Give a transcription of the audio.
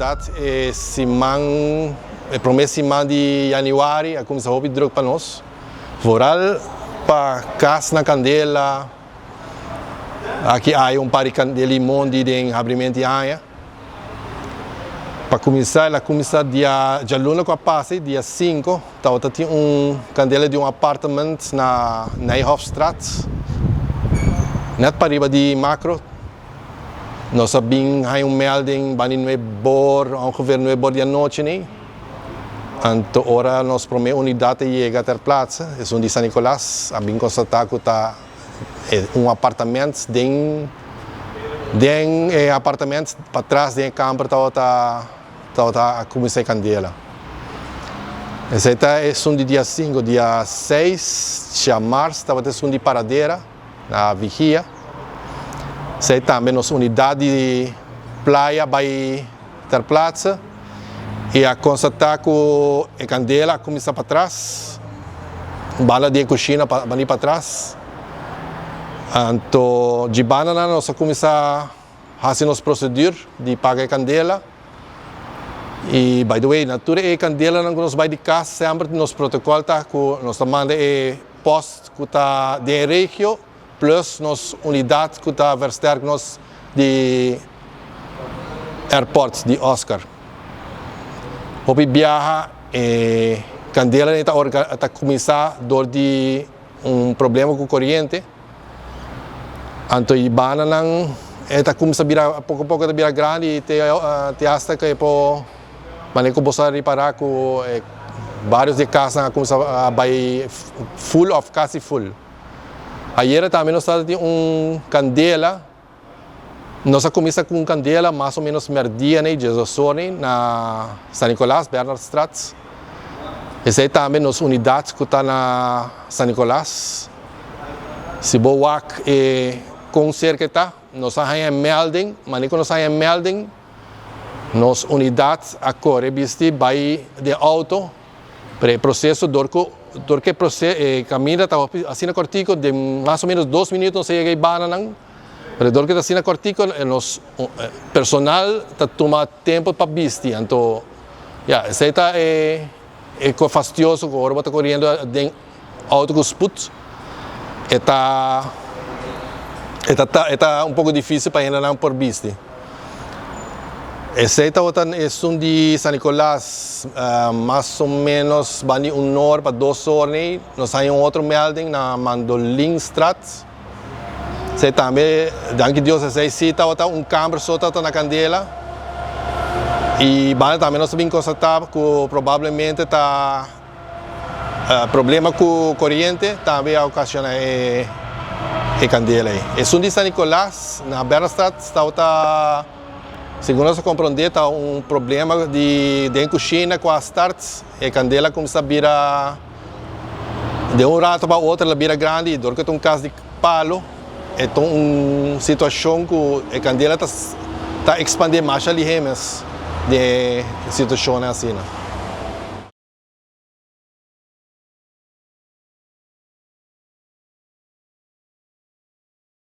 Bèrdat e siman, e promé siman di yanüari a kuminsá hopi drùk pa nos. Vooral pa kas na kandela, aki hay un par di limon di den habrimento di aña. Pa kuminsá el a kuminsá dia djaluna ku a pasa, dia sinku, tabata tin un kandela di un apartment na Nijhofstraat, nèt pariba di Makro. Nos a bin haña un melding banda di nuebor, ongeveer nuebor di anochi ni. Anto ora nos promé unidat a yega ter plaatse, esun di San Nicolas, a bin konstatá ku ta un apartament den den e apartament patras den e kamper tabata tabata a kuminsá e kandela. Esei ta esun di dia sinku. Dia seis djamars tabata esun di Paradera na Vigia. Esei tambe nos unidat di playa bai ter plaatse i a konstatá ku e kandela a kuminsá patras, banda di e kushina bani patras. Anto dji bandanan nos a kuminsá hasi nos prosedur di paga e kandela. I by the way, na tur e kandelanan ku nos bai di kas semper nos protokòl ta ku nos ta manda e post ku ta den e regio plus nos unidat ku ta versterk nos di airport di Oscar. Hopi biaha e kandela ta ta kuminsá dor di un problema ku koriente, anto e bananan e ta kuminsá bira poko poko ta bira grandi i te te hasta ku e por manera ku bo sa ripará ku e varios di e kasnan a kuminsá a bai full òf kasi full. Ayera tambe nos tabata tin un kandela, nos a kuminsá ku un kandela mas o menos mèrdia nei, diesdos or nei, na San Nicolas, Bernardstraat. Esei tambe nos unidat ku ta na San Nicolas. Si bo wak e kon serka e ta, nos a haña e melding, manera ku nos a haña e melding, nos unidat a kore bisti bai den outo. Pero e proceso dor cu dor cu e proce e caminda ta hopi asina cortico den mas o menos dos minuto nos a yega e bananan pero dor cu ta asina cortico nos personal ta tuma tempo pa bisti anto ya esey ta e e cos fastioso cu ora bo ta coriendo den auto cu spoed e ta e ta e ta un poco dificil pa hendenan por bisti. Esey tabata esun di San Nicolas mas o menos banda di un or pa dos or ney nos haña un otro melding na Mandolinstraat. Esey tambe danki Dios esey si tabata un kamber so tabata na kandela y banda tambe nos a bin constata cu probablemente ta Problema ku koriente tambe a okasiona e kandela ei. Esun di San Nicolas na Bernstraat tabata, segun nos a komprondé, ta un problema di den kushina ku a start. E kandela a kuminsá bira den un rato pa otro el a bira grandi i dor ku ta un kas di palu e ta un situashon ku e kandela ta ekspandé masha lihé mes den e situashonnan asina.